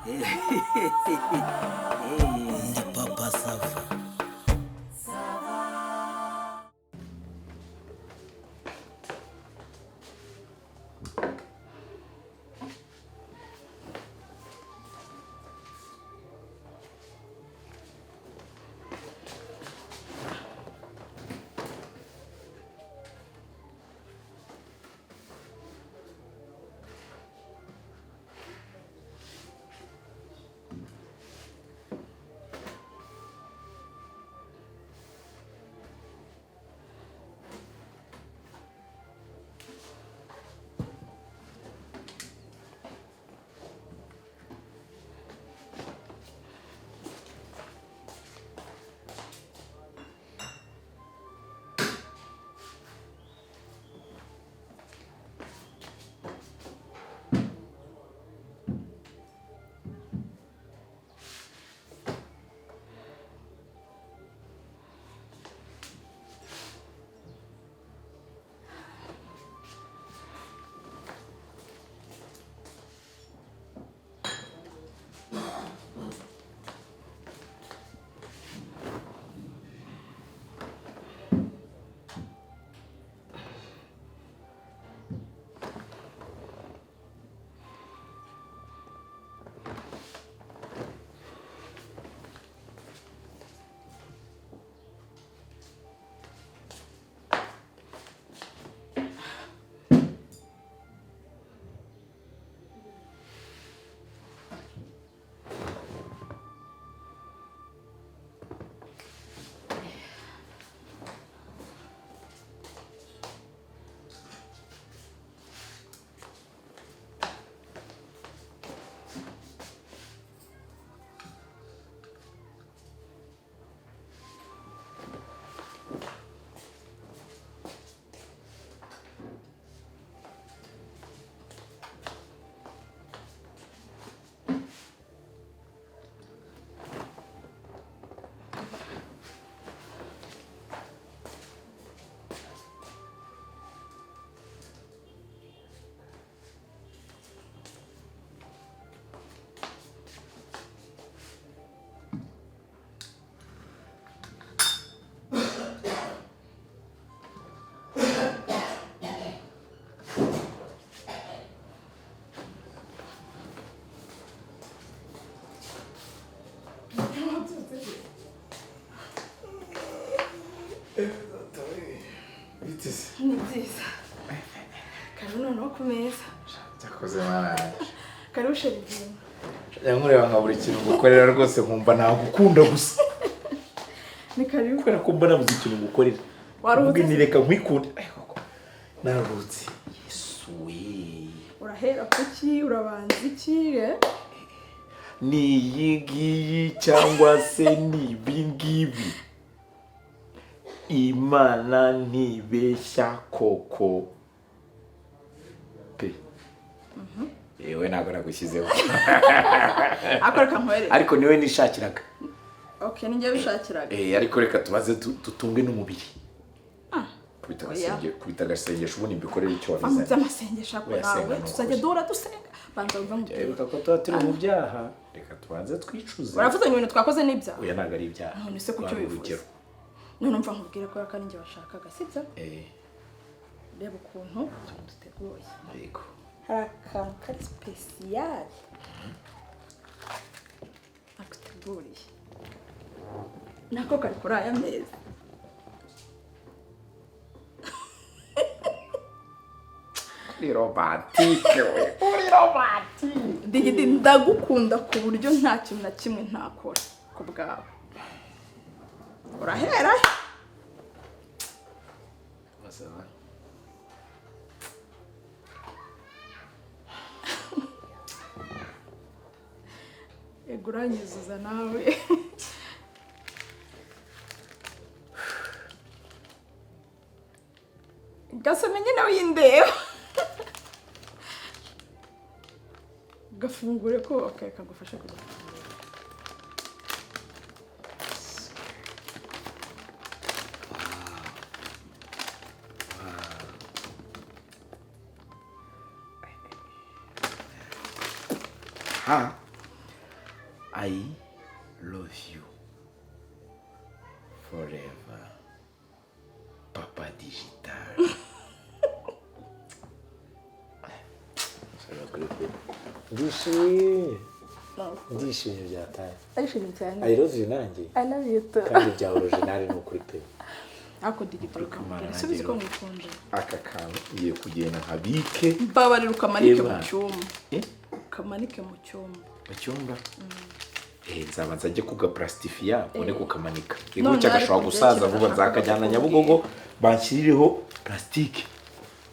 Ndi Papa Sava. Biteze. Ni byiza. Karibu noneho ku meza. Cyakoze mwana yanjye. Karibu chéri byiza. Nkureba nka buri kintu ngukorera rwose nkumva nagukunda gusa. Ni karibu. Kubera ko mbona nabuze ikintu ngukorera. Waruhutse? Ubwo nireka nkwikunde. Ay, koko. Naruhutse. Yesu we. Urahera kuki? Urabanza iki? Eh? Ni iyi ngiyi cyangwa se ni ibi ngibi? Imana ntibeshya koko pe. Yewe, ntabwo nagushyizeho. Ako reka nkwereke. Ariko niwe nishakiraga. Okay, ninjye wishakiraga. Eh, ariko reka tubaze dutunge n'umubiri. Kubita Oya. kubita agasengesho, ubundi mbikorere icyo Va mu wabizanye. by'amasengesho ako Oya, nawe. senga ni Tuzajya ukuri. duhora dusenga. Banza wumve nkubwire. Wibuka ko tuba turi mu byaha, reka tubanze twicuze. Uravuze ngo ibintu twakoze ni ibyaha? Oya, ntabwo ari ibyaha. None se kuki Rwanda ubivuze? urugero. None umva nkubwire ko ari njye washakaga, sibyo? Eh. Reba ukuntu duteguye. Yego. Hari akantu kari spécial naguteguriye, nako kari kuri aya meza. Uri romantique we, uri romantique. Digidi, ndagukunda ku buryo nta kintu na kimwe ntakora ku bwawe. Urahera he? Masaba. Ego, uranyuzuza nawe. Gasome nyine windeba, gafungure ko okay, kagufasha kugafungura. Ha. I love you forever, Papa Digital. Ndishimye, ndishimye byataye. Arishimye cyane. I love you nanjye. I love you too. Kandi bya original ni ukuri pe. Ariko Digital, Imana. subiza ko Nanjye ngukunze. Aka kantu ngiye kugenda nkabike. Mbabarira ukamanike mu Eba. cyumba. Eh? Ukamanike mu cyumba. Mu cyumba. Nzabanza njye kugaplasticifiya ubone kukamanika. None Gutya ariko gashobora gusaza ibyo vuba, kintu nzakajyana nashakaga. Nyabugogo banshyirireho plastique,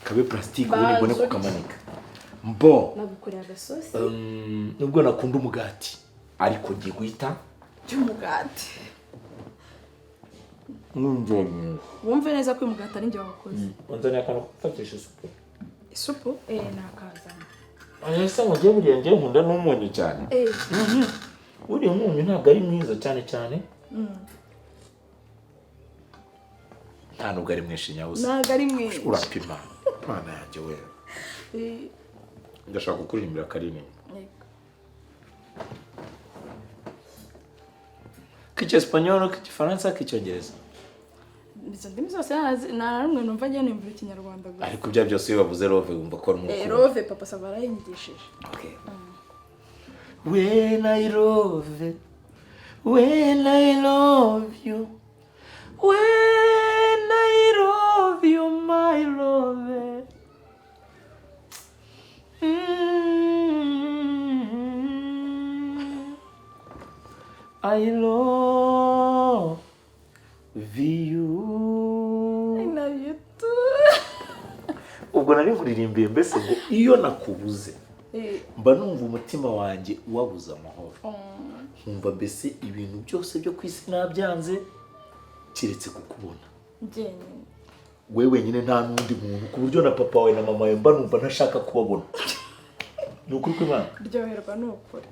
kabe plastique, ubundi mbone Banza urye. kukamanika mbo. Nagukoreye agasosi. Nubwo nakunda umugati, ariko ngiye guhita By'umugati. Mwumva. Wumve neza ko uyu mugati ari njye wakoze. Wanzaniye akantu ko gufatisha isupu? Isupu, nakazana. Ese ngo njye buriya njye nkunda n'umunyu cyane. Buriya umunyu ntabwo ari mwiza cyane cyane, nta nubwo ari mwinshi nyabusa. Ntabwo ari mwinshi. Urapima, Mana yanjye we. Ndashaka kukuririmbira akaririmbo Yego. K'icyesipanyolo, k'igifaransa, k'icyongereza. Izo ndimi zose nta na rumwe numva, njye numva Ikinyarwanda gusa. Ariko ibyo byose, iyo bavuze love wumva ko ari umurukundo. Love, Papa Sava arayingishije. Okay. When I love, when I love you, when I love you, my love. I love you. I love you too. Ubwo nari nkuririmbiye mbese ngo iyo nakubuze mba numva umutima wanjye wabuze amahoro, nkumva mbese ibintu byose byo ku isi nabyanze keretse kukubona. Njyenyine. We wenyine, nta n'undi muntu, ku buryo na papa wawe na mama wawe mba numva ntashaka kubabona, ni ukuri kw'Imana. Ryoherwa ni ukuri.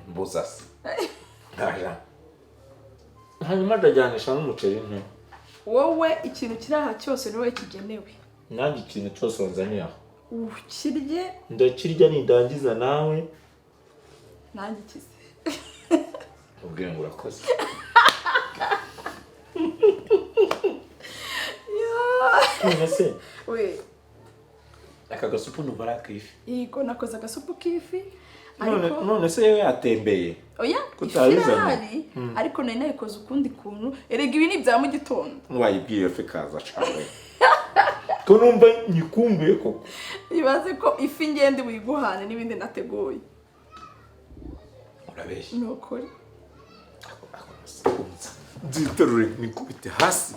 Mbuza se ntaja, hanyuma ndajyanisha n'umuceri nte. Wowe ikintu kiri aha cyose ni wowe kigenewe. Nanjye ikintu cyose wanzaniye aho ukirye. Ndakirya, nindangiza nawe Nanjye ikize. Ubwire ngo urakoze. None se We. aka gasupu numva ari ak'ifi? Yego, nakoze agasupu k'ifi. None Ariko none se yewe yatembeye? Oya, ifi Kutayizanye? irahari, ariko nari nayikoze ukundi kuntu. Erega ibi ni ibya mu gitondo. Wayibwiye iyo fi ikaza cawe, ko numva nyikumbuye koko. Ibaze ko ifi ngende wiguhane n'ibindi nateguye. Urabeshya. Ni ukuri. Nziterure nikubite hasi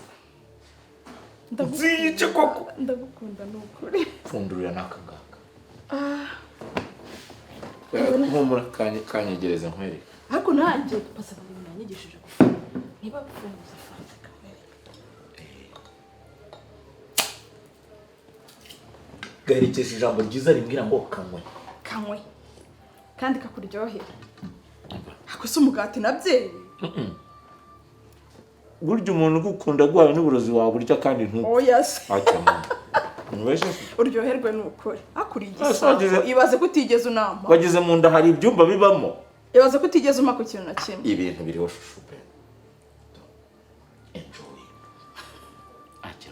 nziyice koko. Ndagukunda ni ukuri. Pfundurira n'aka ngaka. Humura, kanyegereze nkwereke. Ariko nanjye Papa Sava ibintu yanyigishije gufunga, niba gufunguza fanta kamwereka. Gaherekeje ijambo ryiza rimbwira ngo kanywe. Kanywe kandi kakuryohera. Ako si umugati na byeri? Burya umuntu ugukunda aguhaye n'uburozi waburya kandi ntu Oya se. Ntubeshye. Uryoherwe ni ukuri, akuriye Ah, igisambo. Ibaze ko utigeze unampa. Wageze mu nda hari ibyumba bibamo. Ibaze ko utigeze umpa ku kintu na kimwe. Ibintu biriho shushu pe, enjoy. Acha,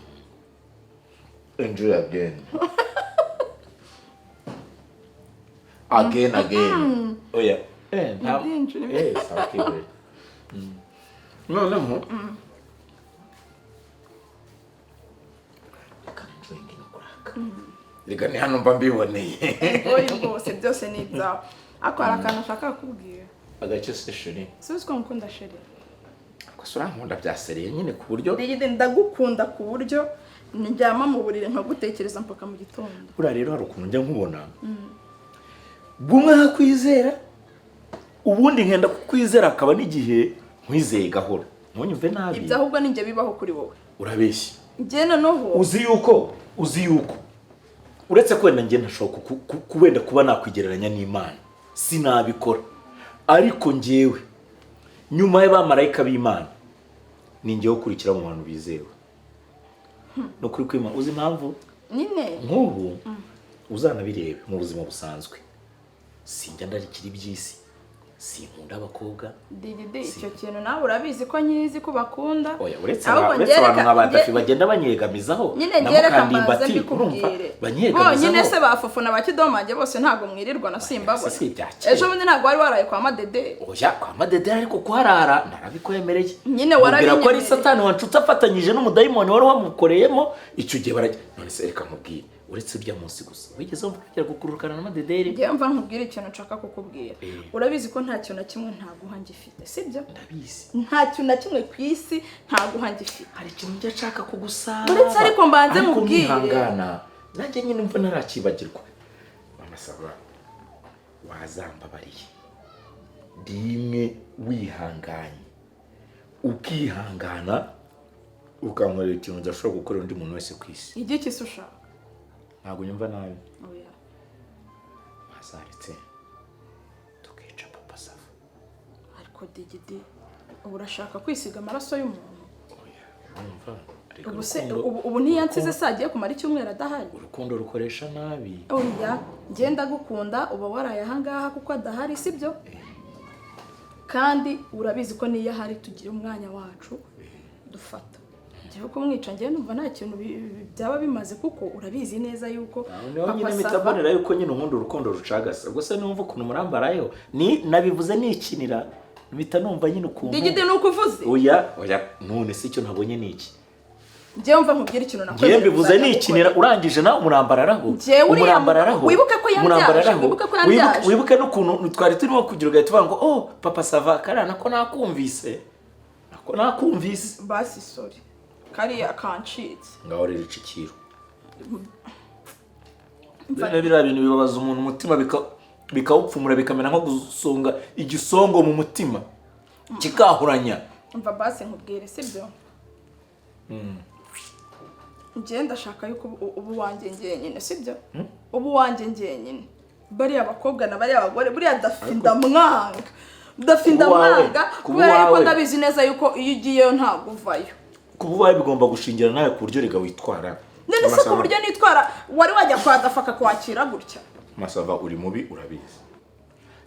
enjoy again, again, again. Oya, nta Ni byinshi, ni sawa, kihorere. Noneho reka enjoying no kuraka, reka ni hano mba mbiboneye. Oya rwose, byose ni ibyawe, ariko hari akantu ashaka kukubwira. Agace se, chérie? Suzi ko ngukunda, chérie. Gusa urankunda bya sérieux nyine ku buryo Digidi, ndagukunda ku buryo ndyama mu buriri nkagutekereza mpaka mu gitondo. Buriya rero hari ukuntu njya nkubona bumwe nkakwizera, ubundi nkenda kukwizera, hakaba n'igihe nkwizeye gahoro, ntunyumve nabi. Ibyo ahubwo ni njye bibaho kuri wowe. Urabeshya. Njye noneho Uzi yuko uretse ko wenda njye ntashobora wenda kuba nakwigereranya n'Imana, sinabikora, ariko njyewe nyuma y'abamarayika b'Imana ni njyewe ukurikira mu bantu bizewe, ni ukuri kw'Imana. Uzi impamvu? Nyine. Nk'ubu uzanabirebe mu buzima busanzwe, sinjya ndarikira iby'isi. Sinkunda abakobwa. Digidi, icyo kintu nawe urabizi ko nyizi ko bakunda. Oya, uretse Ahubwo uretse abantu njye nka ba reka- Dafi bagenda banyegamizaho nyine na njye reka Mukandimbati, mbanze urumva mbikubwire. banyegamizaho. Bonyine se bafufu na bakidomange bose ntabwo mwirirwa na simbabona. Si ibya kera. Ejo bundi ntabwo wari waraye kwa Madede? Oya, kwa Madede, ariko kuharara narabikwemereye. Nyine Mubwira ko ari warabinyemereye. satani wanshuti afatanyije n'umudayimoni wari wamukoreyemo icyo gihe. Barajya none se, reka nkubwire, uretse urya munsi gusa, wigeze wumva kugera gukururukana na Madederi? Njyewe mva nkubwire ikintu nshaka kukubwira. Urabizi ko nta kintu na kimwe ntaguha ngifite, sibyo? Ndabizi. Nta kintu na kimwe ku isi ntaguha ngifite. Hari ikintu njya nshaka kugusaba. Uretse ariko mbanze Ariko mubwire. mwihangana, nanjye nyine mva ntarakibagirwa. Mama Sava, wazambabariye rimwe, wihanganye, ukihangana, ukankorera ikintu udashobora gukorera undi muntu wese ku isi. Igiki se ushaka? Ntabwo nyumva nabi. Oya. Wazaretse tukica Papa Sava. Ariko Digidi, ubu urashaka kwisiga amaraso y'umuntu? Oya, urumva, ariko Ubu se ubu ntiyansize se agiye kumara icyumweru adahari? Urukundo rukoresha nabi. Oya, ngenda gukunda uba waraye ahangaha kuko adahari, sibyo? Kandi urabizi ko niyo ahari tugira umwanya wacu dufata. Ngewe kumwica, ngewe numva nta kintu byaba bimaze, kuko urabizi neza yuko Niho nyine Papa mpita Sava mbonera yuko nyine unkunda urukundo rucagase. Ubwo se numva ukuntu murambarayeho, ni nabivuze nikinira, mpita numva nyine ukuntu. Digidi, ni uko uvuze? Oya, oya, none se icyo ntabonye ni iki? Ngewe mva nkubwire ikintu Ngewe nakwemerera mbivuze kuzajya nikinira, gukora. urangije nawe umurambararaho. Njyewe uriya Umurambararaho. Wibuke ko yambyaje, Umurambararaho. wibuke ko yambyaje. Wibuke n'ukuntu twari turimo kugira ugahita uvuga ngo "Oh, Papa Sava", kariya nako nakumvise, nako nakumvise. Basi sorry, kariya kancitse. Ngaho rero icikiro. Bene biriya bintu bibabaza umuntu umutima, bikawupfumura, bikamera nko gusonga igisongo mu mutima kikahuranya. Umva basi nkubwire, sibyo? Njye ndashaka yuko ubu wanjye njyenyine, sibyo? Ubu wanjye njyenyine. Bariya bakobwa na bariya bagore, buriya Dafi ndamwanga, Dafi Kuba uwawe, ndamwanga kuba kubera yuko uwawe. ndabizi neza yuko iyo ugiyeyo ntabwo uvayo. Kuba uwawe bigomba gushingira nawe ku buryo rega witwara. None se ku buryo nitwara, wari wajya kwa Dafi akakwakira gutya? Masava, uri mubi, urabizi,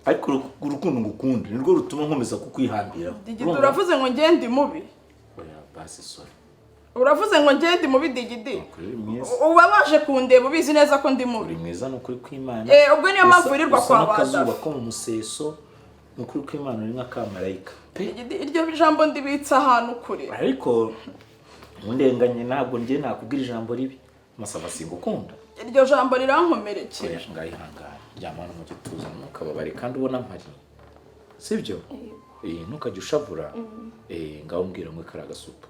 ariko urukundo ngukunda nirwo rutuma nkomeza kukwihambiraho. Digidi, Urumva? uravuze ngo njye ndi mubi? Oya, basi sorry. Uravuze ngo njye ndi mubi, Digidi? Ukuri uri mwiza. Uba waje kundeba ubizi neza ko ndi mubi. Uri mwiza, ni ukuri kw'Imana. Eh, ubwo niyo mpamvu wirirwa Usa kwa ba n'akazuba Dafi. ko mu museso, ni ukuri kw'Imana, uri nk'akamarayika pe. Digidi, iryo jambo ndibitse ahantu kure. Ariko ntundenganye, ntabwo njye nakubwira ijambo ribi. Masaba, singukunda. Iryo jambo rirankomerekeje. Oya, ngayihangane, ryama hano mu gituza, ntukababare kandi ubona mpari, sibyo? Eh, ntukajya ushavura. Eh, ngaho mbwira ngo kari agasupu.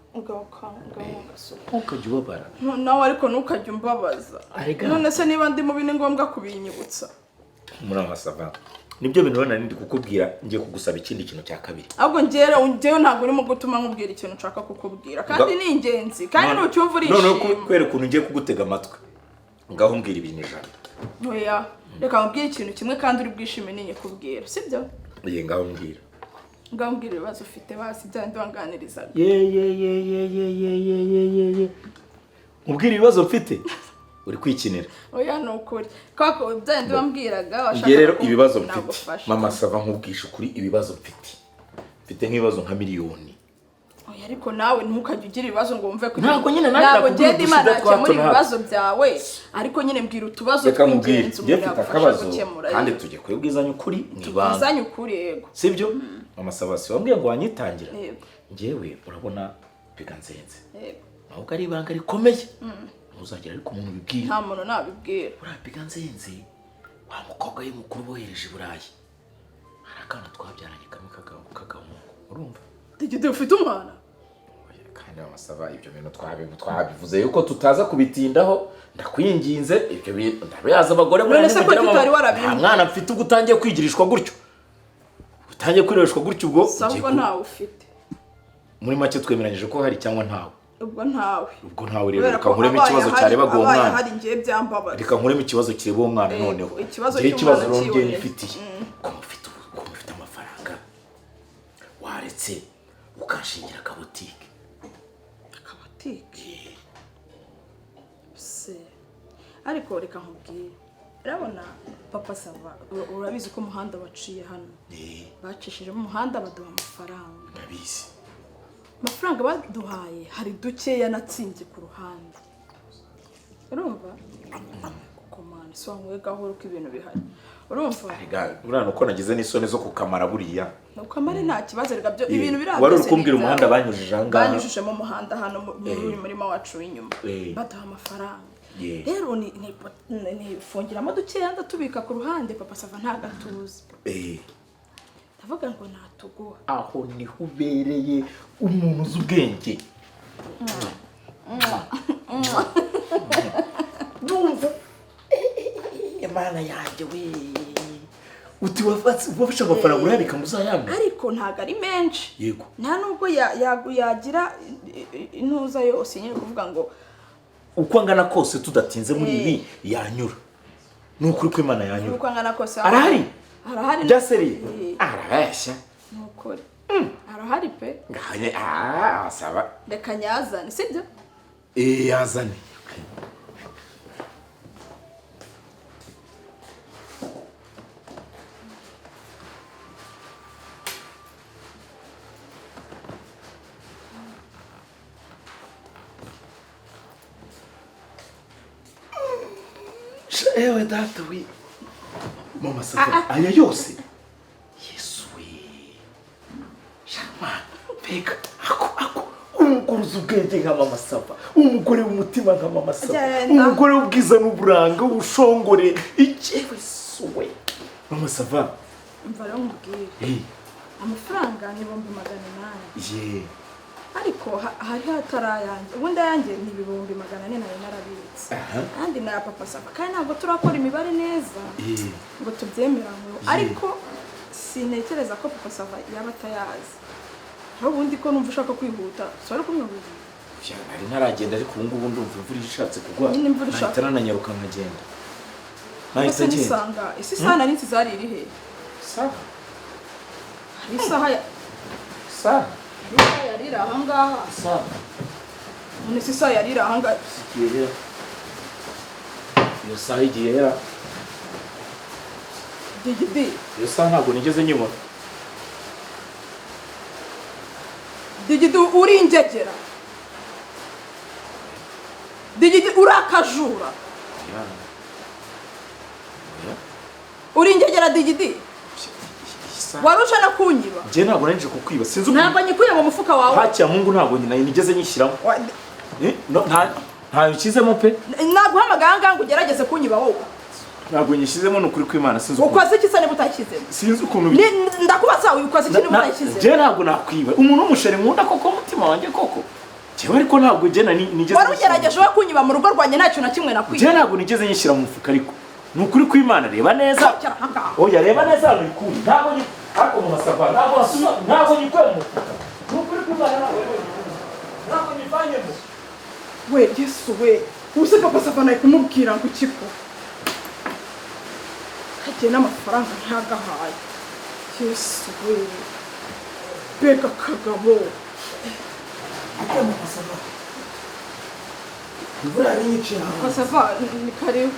Ntukajya ubabara. Nawe ariko ntukajya umbabaza. Arega. None se niba ndi mubi, ni ngombwa kubinyibutsa? Muri amasava nibyo bintu nari ndi kukubwira. Ngiye kugusaba ikindi kintu cya kabiri. Ahubwo njyewe ntabwo urimo gutuma nkubwira ikintu nshaka kukubwira, kandi ni ingenzi, kandi nucyumva Noneho urishima. kubera ukuntu ngiye kugutega amatwi, ngaho mbwira ibintu 100. Oya, reka nkubwire ikintu kimwe kandi uri bwishime ninyikubwira, sibyo? Ye, ngaho mbwira. Ngaho mbwira ibibazo ufite basi, bya bindi wanganirizaga. Ye ye ye ye ye ye ye ye ye ye, ubwira ibibazo mfite, uri kwikinira. Oya, ni ukuri koko, bya bindi wambwiraga washakaga Njye rero ko ibibazo mfite, nagufasha. Mama Sava, nkubwisha ukuri, ibibazo mfite, mfite nk'ibibazo nka miliyoni. Oya, ariko nawe ntukajye ugira ibibazo ngo wumve ko Ntabwo nyine nanjye ntabwo nakubwira ngenda Imana udushida twa hato yakemura na hato. ibibazo byawe, ariko nyine mbwira utubazo Reka nkubwire, tw'ingenzi njye umuntu mfite yagufasha akabazo gukemura. kandi tujye kubwizanya ukuri mu ibanga. Tubwizanye ukuri, yego. Sibyo, Mama Sava? Si wambwiye ngo wanyitangira? Yego. Njyewe urabona piga nzenze, Yego. ntabwo ari ibanga rikomeye, ntuzagera ariko umuntu ubibwira. Nta muntu nabibwira. Uriya piga nzenze, wa mukobwa we mukuru bohereje i Burayi, hari akana twabyaranye kamwe k'agahungu, urumva? Digidi, ufite umwana? Oya, kandi amasaba ibyo bintu twabivuze yuko tutaza kubitindaho, ndakwinginze. Ibyo bintu ndabiyaza abagore None se ko nimugira tutari warabimbwiye? Nta mwana mfite. Ubwo utangiye kwigirishwa gutyo, utangiye kwireshwa gutyo, ubwo Sa ugiye ubwo ntawe ufite. Muri make twemeranyije ko hari cyangwa ntawe? Ubwo ntawe. Ubwo ntawe rero, Kubera reka ko nkuremo abaye ikibazo cyarebaga uwo abaye mwana. ahari ngiye byambabaza. Reka nkuremo ikibazo kireba uwo mwana. Noneho Ikibazo ngewe ikibazo cy'umwana rero ngewe cyiboneye. nifitiye, ko mufite amafaranga, waretse ukanshingira akabutike? Akabutike se? Ariko reka nkubwire, urabona Papa Sava, urabizi ko umuhanda waciye hano. Bacishijemo umuhanda baduha amafaranga. Ndabizi. Amafaranga baduhaye hari dukeya natsinze ku ruhande. Urumva? Kuko man, so nkwe gahoro ko ibintu bihari. Urumva? Erega urana uko nagize n'isoni zo kukamara buriya. Ukamare nta kibazo rega byo ibintu birabyose. Wari uri kumbwira umuhanda banyujije aha ngaha. Banyujijemo umuhanda hano muri murima wacu w'inyuma. Baduha amafaranga. Rero ni nifungiramo dukeya ndatubika ku ruhande Papa Sava nta gatuza. Ndavuga ngo natuguha. Aho niho ubereye umuntu uzi ubwenge. Ndumva Imana yanjye we. Uti wafashe amafaranga urayabika ngo uzayampe. Ariko ntago ari menshi. Yego. Nta nubwo yagira intuza yose nyine kuvuga ngo uko angana kose tudatinze muri ibi yanyura. Nukuri ko Imana yanyura. Uko angana kose arahari. Arahari. Byaseriye. Arabeshya. Nukuri. Arahari pe. Ngahanye saba. Reka nyazane, sibyo? Yazane. Ewe data we. Mama Sava, aya yose. Yesu we. Shama, mbega ako umugore uzi ubwenge nka Mama Sava, umugore w'umutima nka Mama Sava, umugore w'ubwiza n'uburanga, ubushongore, icyewe suwe. Mama Sava, umva rero nkubwire. Amafaranga ni 800,000. Ye. Ariko hari hatarayanjye. Ubundi ayanjye ni 400,000 nari narabitse. Kandi na Papa Sava kandi ntabwo turakora imibare neza. Ngo tubyemeranywe. Ariko sintekereza ko Papa Sava yaba atayazi. Aho ubundi ko numva ushaka kwihuta, so ari kumwihuta. Nari ntaragenda ariko ubu ngubu ndumva imvura ishatse kugwa. Nahita nananyaruka nkagenda. Nahita ngenda. Nisanga isi sana n'insi zari iri he? Saha. Isaha ya Saha. Isaha yarira aha ngaha. Saha. None se isaha yarira aha ngaha. Igiye. Iyo saha igiye ya. Digidi. Iyo saha ntabwo nigeze nyibona. Digidi uri ingegera. Digidi uri akajura. Uri ingegera Digidi. Warusha na kunyiba. Nje ntabwo nanje kukwiba. Sinzi uko. Ntabwo nyikuye mu mufuka wawe. Hacya Mungu ntabwo nyina nigeze nyishyiramo. No nta yukizemo pe. Naguhamagara ngaha ngo ugerageze kunyiba wowe. Ntabwo nyishyizemo nukuri kw'Imana sinzi uko. Ukoze iki se niba utashyizemo? Sinzi ukuntu. Ndakubaza ukoze iki niba utashyizemo? Nje ntabwo nakwiba. Umuntu w'umushere nkunda koko umutima wanjye koko. Jewe ariko ntabwo nje nigeze. Wari ugerageje we kunyiba mu rugo rwanjye nta kintu na kimwe nakwiba. Nje ntabwo nigeze nyishyira mu mufuka ariko. Nukuri kw'Imana reba neza. Oya reba neza hano ikuri. Ntabwo ariko mu masava ntabwo wasuma ntabwo nyikuye mu mufuka. Nukuri kw'Imana ntabwo nyivanyemo. We Yesu we. Ubuse Papa Sava naye kumubwira ngo ikiko. Kagiye n'amafaranga ntagahaye. Yesu we. Mbega kagabo. Ate Mama Sava. Imvura yari hano. Papa Sava ni karibu.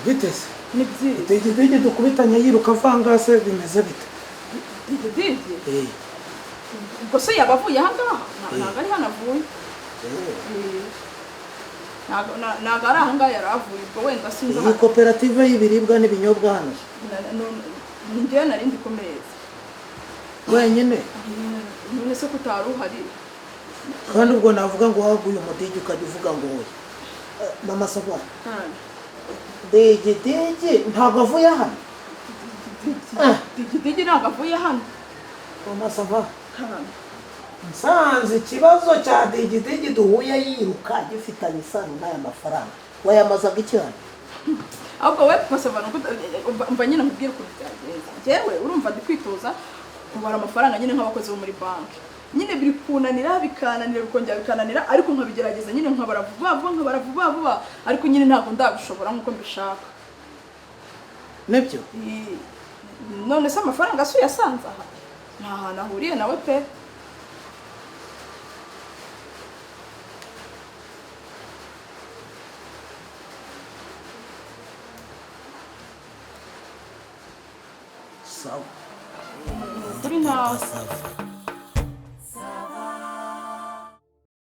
Biteze. Ni byiza. Digidigi dukubitanye yiruka avanga se bimeze bite? Digidigi? Ubwo se yaba avuye aha ngaha? Ntabwo ari hano avuye. Ntabwo ari aha ngaha yari avuye, ubwo wenda sinzi. Iyi koperative y'ibiribwa n'ibinyobwa hano? Ni njyewe nari ndi ku meza. Wenyine? None se ko utari uhari? Kandi ubwo navuga ngo waguye umudigi ukajya uvuga ngo wowe. Mama Sava. Digidigi ntabwo avuye hano. Digidigi ntabwo avuye hano. Mama Sava. Nsanze ikibazo cya Digidigi duhuye yiruka gifitanye isano n'aya mafaranga. Wayamazaga iki hano? Ahubwo we Papa Sava umva nyine nkubwire ukuntu byagenze. Njyewe urumva ndi kwitoza kubara amafaranga nyine nk'abakozi bo muri banki. Nyine biri kunanira bikananira bikongera bikananira ariko nkabigerageza nyine nkabara vuba vuba nkabara vuba vuba ariko nyine ntabwo ndabishobora nkuko mbishaka. Nibyo? None se amafaranga si uyasanze aha? Nta hantu ahuriye nawe pe. Sawa. Kuri ntawe. Sawa.